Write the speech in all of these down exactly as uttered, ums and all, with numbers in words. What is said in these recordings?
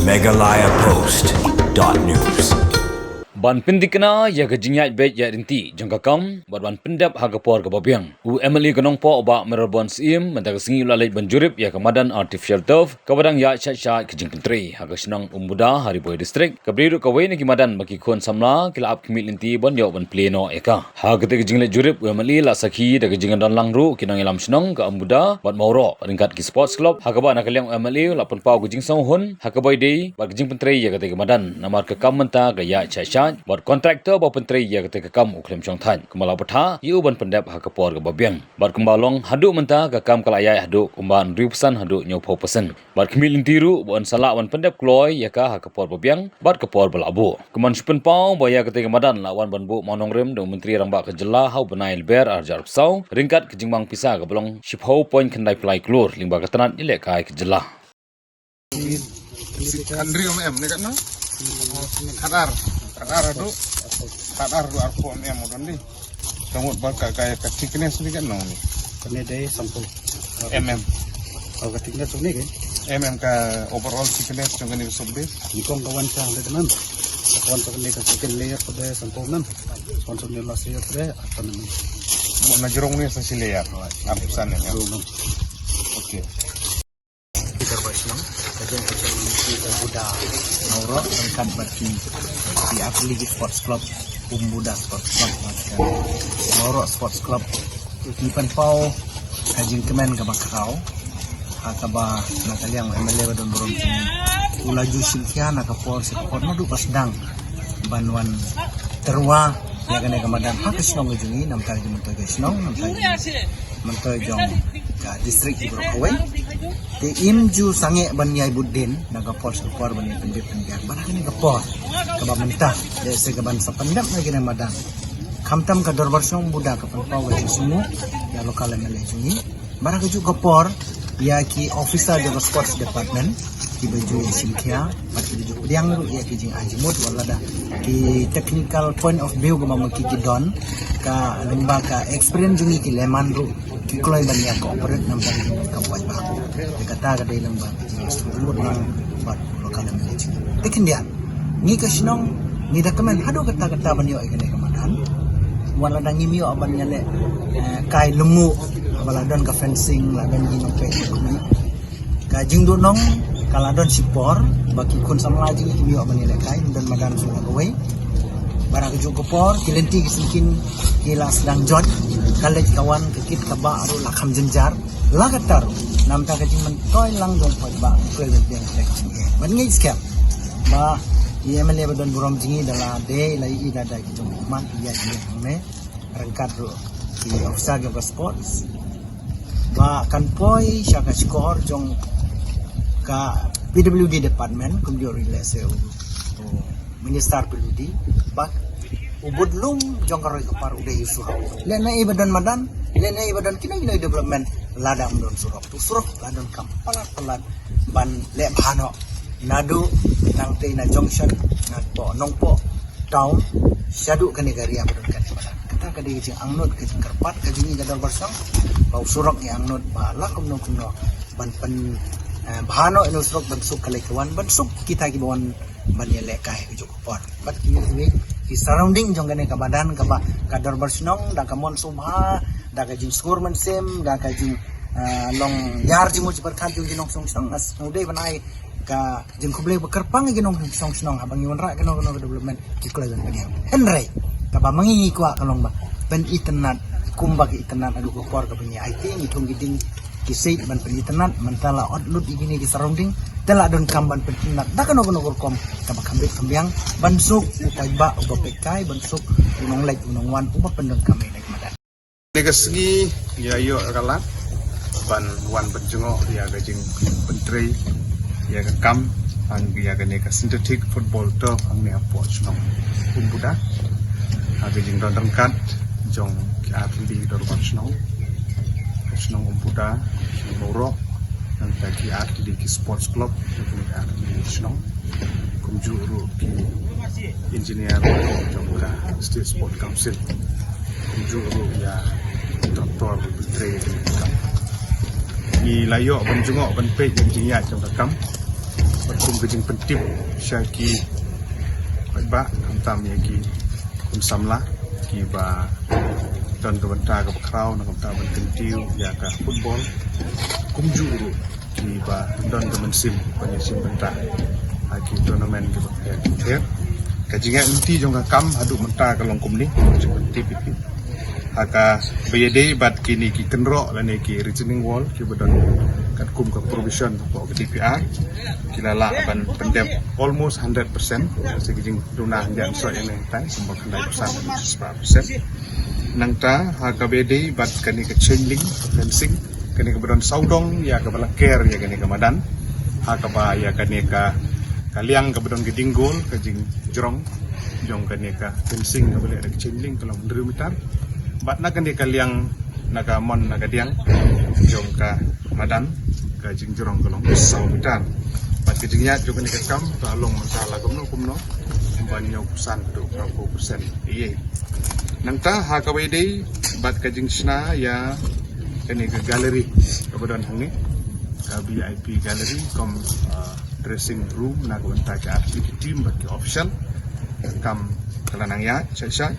Meghalaya Post dot news. Ban pynthikna ïa ka jingïaid beit ïaid ryntih jong ka kam bad ban pyndep ha ka por kaba biang, u M L A ka Nongpoh, u Bah Mayral Born Syiem, mynta ka sngi u la leit ban jurip ïa ka madan artificial turf kaba dang ïaid shait shait ka jingpyntrei ha ka shnong Umbuda ha Ri Bhoi District, kaba dei ruh kawei na ki madan ba ki khun samla ki la ap khmih lynti ban ïoh ban plie noh ïa ka. Ha katei ka jingleit jurip, u M L A la sakhi da ka jingdon lang ruh ki nongïalam shnong ka Umbuda bad Mawroh ryngkat ki sports club, ha kaba na ka liang u M L A u la pynpaw ka jingsngewhun ha kaba ïadei bad ka jingpyntrei ïa katei ka madan, namar ka kam mynta ka ïaid shait shait bad contractor ba pyntrei ïa katei ka kam u khlem shong thait, kumba la bthah ïa u ban pyndep ha ka por kaba biang. Bad kumba long haduh mynta, ka kam ka la ïaid haduh kumba hynriewphew percent haduh hynñiewphew percent. Bad khmih lynti ruh ba yn sa lah ban pyndep kloi ïa ka ha ka por ba biang bad ka por ba la buh. Kumban shu pynpaw ba ïa katei ka madan la wan ban buh mawnongrim da u Myntri Rangbah ka jylla ha u bnai Lber arhajar arphew saw ryngkat ka jingmang pisa kaba long shiphew point khyndai phlai klur lyngba ka tnat ïalehkai ka jylla. Khathynriew mm ne katno? Khatar. Khatar haduh. Khatar haduh arphew mm u don dei. Ka mut ba ka, ka, ka thickness ni katno ni? Kane dei sampul. Mm. Oh, ka thickness ni ke? Mm ka overall thickness jong kane ka sop dei. Nyngkong ka wan sha hangta kan. Ka wan sha kane ka second layer ka dei sampul, mm. Wan sha kane last layer ka dei, apa nama? Mo na jrong ni sa shi layer. Arphew san ne. Jrong, mm. Okay. Ki dorbar shnong, ka jong ka jong ki Umbuda Mawroh, ryngkat bad ki, ki artylli ki sports club, Umbuda Sports Club, bad ka Mawroh Sports Club, ki pynpaw ka jingkmen kaba khraw, ha kaba na ka liang u M L A ba don burom jong ngi u la ju shim khia na ka por sha ka por naduh ba sdang ban wan tyrwa ïa kane ka madan ha ka shnong ka jong ngi, namar ka jingmyntoi ka shnong, namar ka jingmyntoi jong ka district baroh kawei. Te im ju sangeh ban ïai bud dien na ka por sha ka por ban ïai pyndep pynbiang. Bad ha kane ka por kaba mynta, lehse kaban sa pyndep na kane ka madan, khamtam ka dorbar shnong Umbuda ka pynpaw ka jingsngew ïa local M L A jong ngi. Bad ha kajuh ka por ïa ki officer jong ka sports department kiba ju ïai shim khia bad kiba ju pdiang ruh ïa ki jingai jingmut, wat lada ki technical point of view kaba ma ki ki don, ka lyngba ka experience jong ngi ki layman ruh ki kloi ban ïa cooperate namar ka paidbah. Te kata ka dei lyngba ka jingïasngewbha lang bad local M L A jong ngi. Te khyndiat, ngi ka shnong ngi da kmen haduh katta katta ban ïoh ïa kane ka madan. Wat lada ngim ïoh ban ïaleh, eh, kai lyngngoh, haba la don ka fencing, la don ki nongpeit nongkmie. Ka jingduhnong ka la don shipor ba ki khun samla jong ngi kim ïoh ban ïaleh kai, ym don madan shuh kawei. Bad ha kajuh ka por ki lynti ki syngkien ki la sdang jot, ka leit ka wan, ka kit ka bah ruh la kham jynjar. La katta ruh, namar ka jingmyntoi lang jong paidbah, kloi ban biang ka jingeh. Ban ngeit skhem ba i M L A ba don burom jong ngi da la dei, la ïohi da da ki jong ki mat ïa ki hangne, ryngkat ruh ki officer jong ka sports, ba kan poi sha ka shkor jong ka P W D department, kumjuh ruh lehse u, u Minister P W D, ba u bud lum jong ka roi ka par u dei u surok. Lehse i ba don madan, lehse i ba don kino kino development, lada ym don surok, tu surok la donkam palat palat ban leh bha noh. Naduh nangtei na junction, na Nongpoh, Nongpoh town, shaduh kane ka area ba don kane madan. Kata ka dei ka jingangnud, ka jingkyrpad ka jong ngi ka dorbar shnong, ba u surok ngi angnud ba la kumno kumno ban pyn, eh, bha noh ïa u surok ban suk ka leit ka wan, ban suk kita kiba wan ban ïaleh kai kajuh ka por. Bad ki, ki, ki surrounding jong kane ka madan kaba ka dorbar shnong da ka mon sngewbha, da ka jingsngur mynsiem, da ka jing, ah, long ïar jingmut jingpyrkhat jong ki nongshong shnong, nga sngewdei ban ai ka jingkhublei ba kyrpang ïa ki nongshong shnong, haba ngi wanrah kano kano ka development ki kloi ban pdiang. Hynrei kaba ma ngi ngi kwah ka long ba pynitynnad kumba ki itynnad haduh ka por kaba ngi aiti, ngi thung ki dieng ki siej ban pynitynnad, mynta la ot lut ïa kine ki surrounding, te la donkam ban pynitynnad da kano kano ka rukom kaba kham bit kham biang, ban suk u paidbah uba peit kai, ban suk u nongleit u nongwan uba pyndonkam ïa kane ka madan. Kane ka sngi ngi ïoh ka lad ban wan ban jngoh ïa ka jingpyntrei ïa ka kam hangne ïa kane ka synthetic football turf hangne hapoh shnong Umbuda. Ha ka jingdon ryngkat jong ki artylli ki dorbar shnong, ka shnong Umbuda, shnong Mawroh, nangta ki artylli ki sports club jong ki artylli ki shnong, kumjuh ruh ki engineer jong ka State Sport Council, kumjuh ruh ïa tractor ba pyntrei ïa ka kam. Ngi la ïoh ban jngoh ban peit ïa ka jingïaid jong ka kam. Kum ka jingpyntip sha ki paidbah, khamtam ïa ki khun samla kiba don ka bynta kaba khraw na ka bynta ban kyntiew ïa ka football, kumjuh ruh kiba don ka mynsiem ban ïashim bynta ha ki tournament kiba pher pher. Ka jingïaid lynti jong ka kam haduh mynta ka long kumne, ka jingpyntip ïa phi. Ha kaba ïadei bad kine ki kynroh lane ki retaining wall kiba don katkum ka provision hapoh ka D P R, ki la lah ban pyndep almost hundred percent. Sa ka jingduna hynrei soi ïa nangta kumba khyndai percent, spah percent. Nangta ha kaba ïadei bad kane ka chain link, ka fencing, kane kaba don sawdong ïa kaba la ker ïa kane ka madan. Ha kaba ïa kane ka, ka liang kaba don ka ding goal, ka jingjrong jong kane ka fencing kaba leh da ka chain link ka long hynriew meter. Bad na kane ka liang, na ka mon, na ka diang jong ka madan, ka jingjrong ka long saw meter. Bad ka jingïaid jong kane ka kam ka long mynta la kumno kumno, ban ïoh phew san haduh phew percent. Ïa nangta ha kaba ïadei bad ka jingshna ïa kane ka gallery kaba don hangne, ka V I P gallery kum, ah, dressing room na ka bynta ki artist ki team bad ki official. Ka kam ka la nang ïaid shai shai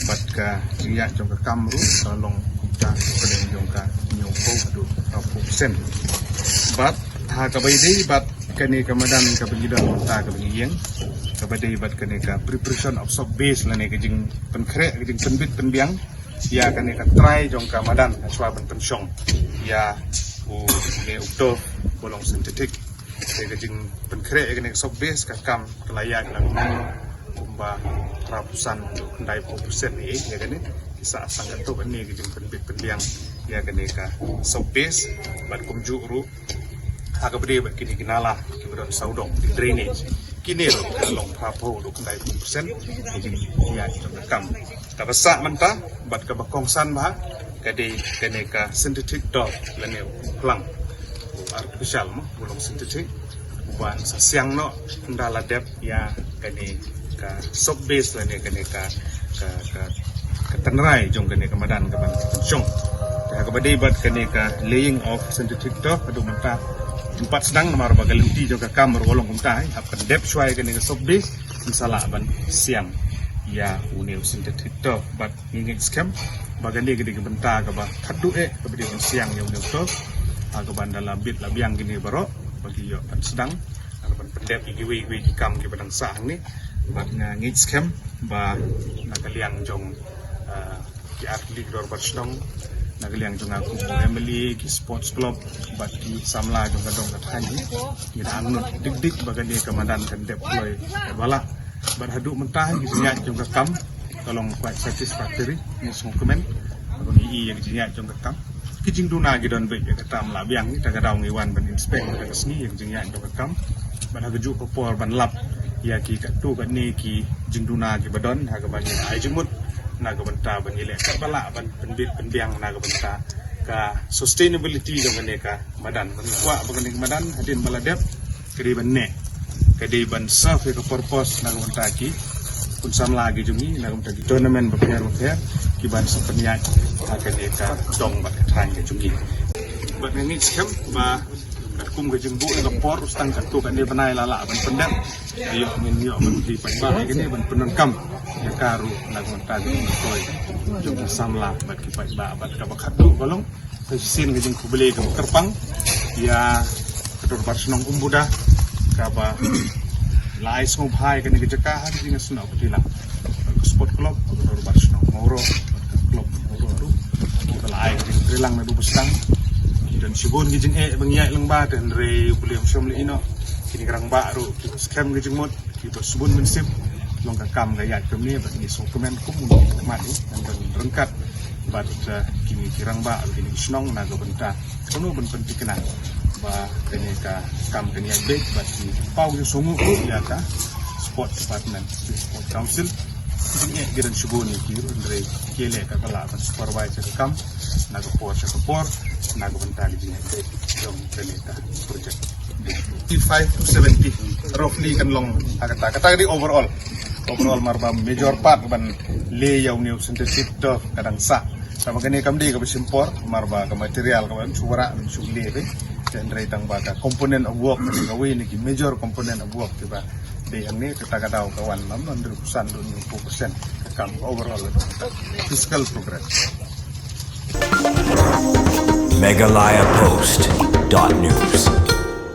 bad ka jingïaid jong ka kam ruh ka long kumta, ka dei jong ka hynñiew phew haduh phew percent. Bad ha kaba ïadei bad kane ka madan kaba ngi don mynta kaba ngi ïeng, kaba dei bad kane ka preparation of soft base lane ka jingpynkhreh, ka jingpynbit pynbiang ïa kane ka trai jong ka madan ha shuwa ban pynshong ïa une u turf ba long synthetic. Te ka jingpynkhreh ïa kane ka soft base ka kam ka la ïaid lang kumba phra phew san haduh khyndai phew percent ïa kane. Ki sa sangeh katto katne ka jingpynbit pynbiang ïa kane ka soft base bad kumjuh ruh ha kaba dei bad kine ki nala kiba don sawdong, ki drainage, kine ruh ka long phra phew haduh khyndai phew percent. Ka jingïaid jong ka kam kaba sah mynta bad kaba kongsan bha ka dei kane ka synthetic turf lane u phlang, u artificial mo, u long synthetic, uban sa siang noh ynda la dep ïa kane ka soft base lane kane ka, ka, ka, ka tynrai jong kane ka madan kaban pynshong. Te ha kaba dei bad kane ka laying of synthetic turf haduh mynta ym pat sdang namar ba ka lynti jong ka kam ruh ka long kumta, eh, hap kan dep shuwa ïa kane ka soft base, yn sa lah ban siang ïa une u synthetic turf. Bad ngi ngeit skhem ba kane ka dei ka bynta kaba khadduh eh kaba dei ban siang ïa une u turf. Ha kaba ynda la bit la biang kine baroh ba ki ïoh ban sdang, ha kaba pyndep ïa kiwei kiwei ki kam kiba dang sah hangne. Bad nga ngeit skhem ba na ka liang jong, ah, ki artylli ki dorbar shnong, na ka liang jong nga kum u M L A, ki sports club bad ki samla jong ka dong ka thaiñ, ngi da angnud dik dik ba kane ka madan kan dep kloi katba lah. Bad haduh mynta ki jingïaid jong ka kam ka long quite satisfactory, ngi sngewkmen. Bad ngi ïohi ïa ki jingïaid jong ka kam, ki jingduna ki don beit, ïa kata ym lah biang, kata ka daw ngi wan ban inspect kata ka sngi ïa ki jingïaid jong ka kam. Bad ha kajuh ka por ban lap ïa ki katto katne ki jingduna kiba don, ha kaba ngi ai jingmut na ka bynta ban ïaleh katba lah ban pynbit pynbiang na ka bynta ka sustainability jong kane ka madan. Ba ngi kwah ba kane ka madan hadien ba la dep ka dei ban neh, ka dei ban serve ïa ka purpose na ka bynta ki khun samla ki jong ngi, na ka bynta ki tournament bapher bapher kiban sa pynïaid ha kane ka dong bad ka thaiñ ka jong ngi. Bad nga ngeit skhem ba katkum ka jingbuh ïa ka por, u sdang katto katne bnai la lah ban pyndep. Ïoh, ngin ïoh ban plie paidbah ïa kane ban pyndonkam ïa ka ruh na ka bynta ka jingmyntoi jong ki samla bad ki paidbah. Bad kaba khatduh ka long ka shisien ka jingkhublei kaba kyrpang ïa ka dorbar shnong Umbuda kaba la ai sngewbha ïa kane ka jaka ha ka jingïasnoh ka treilang. Ka sport club, ka dorbar shnong Mawroh, ka club Mawroh ruh, kiba la ai ka jingtreilang naduh ba sdang. Ki don shibun ki jingeh ba ngi ïaid lyngba, te hynrei U Blei um shym la ïehnoh. Kine ki rangbah ruh kiba skhem ka jingmut, kiba shibun mynsiem. Long ka kam ka ïaid kumne, bad ngi sngewkmen kum u khmat u, ngan don ryngkat bad, eh, kine ki rangbah, kine ki shnong na ka bynta kumno ban pynthikna ba kane ka kam kan ïaid beit, bad ngi paw ïa sngewbha ïa ka sport department, sport council. Ki jingeh ki don shibun ïa ki, hynrei ki leh katba lah ban supervise ïa ka kam na ka por sha ka por, na ka bynta ka jingïaid beit jong kane ka project. Fifty-five to seventy roughly kan long ha kata, kata ka dei overall. Overall, mar ba major part ban leh ïa une u synthetic turf ka dang sah. Tangba kane kam dei kaba shim por, mar ba ka material kaba shu wanrah, shu leh beit. Te hynrei tang ba ka component of work, ka wei na ki major component of work kiba dei hangne, kata ka daw ka wan lam hynriew san dun hynñiew percent ka kam overall fiscal progress. Meghalaya Post dot news.